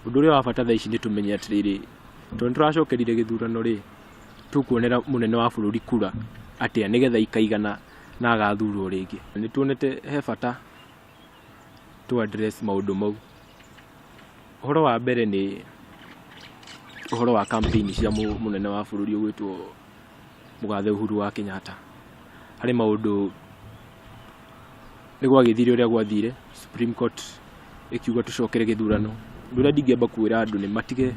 Ũndũ ũrĩa wa bata thaa ici nĩ tũmenye atĩrĩrĩ, tondũ nĩ tũracokerire gĩthurano rĩ, tũkuonera mũnene wa bũrũri kura atĩa nĩgetha ikaigana na agathurwo rĩngĩ. Nĩ tuonete he bata tũ address maũndũ mau. Ũhoro wa mbere nĩ ũhoro wa campaign cia mũnene wa bũrũri ũgwĩtwo mũgathe Uhuru wa Kenyatta. Harĩ maũndũ nĩ gwagĩthire ũrĩa gwathire, Supreme Court ĩkiuga tũcokere gĩthurano. Ũndũ ũrĩa ndingĩamba kwĩra andũ nĩ matige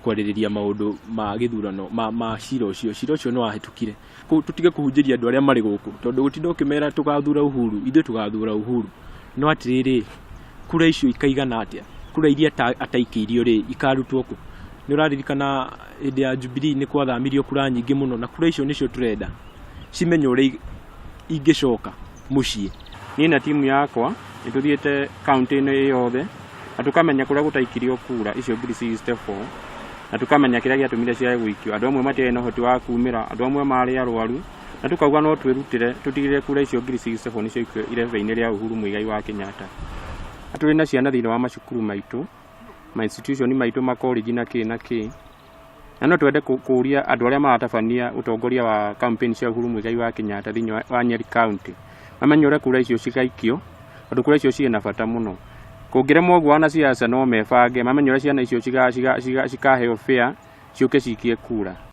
kwarĩrĩria maũndũ ma gĩthurano ma cira ũcio, cira ũcio nĩ wahĩtũkire. Tũtige kũhunjĩria andũ arĩa marĩ gũkũ tondũ gũtinda ũkĩmera tũgathura Uhuru, ithuĩ tũgathura Uhuru. No atĩrĩrĩ, kura icio ikaigana atĩa? Kura iria ataikĩirio rĩ, ikarutwo kũ? Nĩ ũraririkana hĩndĩ ya Jubilee nĩ kwathamirio kura nyingĩ mũno na kura icio nĩcio tũrenda cimenye ũrĩa ingĩcoka mũciĩ. Niĩ na timu yakwa nĩ tũthiĩte kaũntĩ-inĩ ĩ yothe na tũkamenya kũrĩa gũtaikirio kura icio 064 na tũkamenya kĩrĩa gĩatũmire ciage gũikio. Andũ amwe matiarĩ na ũhoti wa kumĩra, andũ amwe marĩ arwaru na tũkauga no twĩrutĩre tũtigĩrĩre kura icio 064 nĩ ciaikio irebe-inĩ rĩa Uhuru Muigai wa Kenyatta. Na tũrĩ na ciana thĩinĩ wa macukuru maitũ, ma institution maitũ ma college na kĩ na kĩ. Na no twende kũria andũ arĩa maratabania ũtongoria wa campaign cia Uhuru Muigai wa Kenyatta thĩinĩ wa Nyeri County mamenye ũrĩa kura icio cigaikio tondũ kura icio ciĩna bata mũno. Kũngĩremwo ũguo wanasiasa no mebange mamenye ũrĩa ciana icio cikaheo fare ciũke ciikie kura.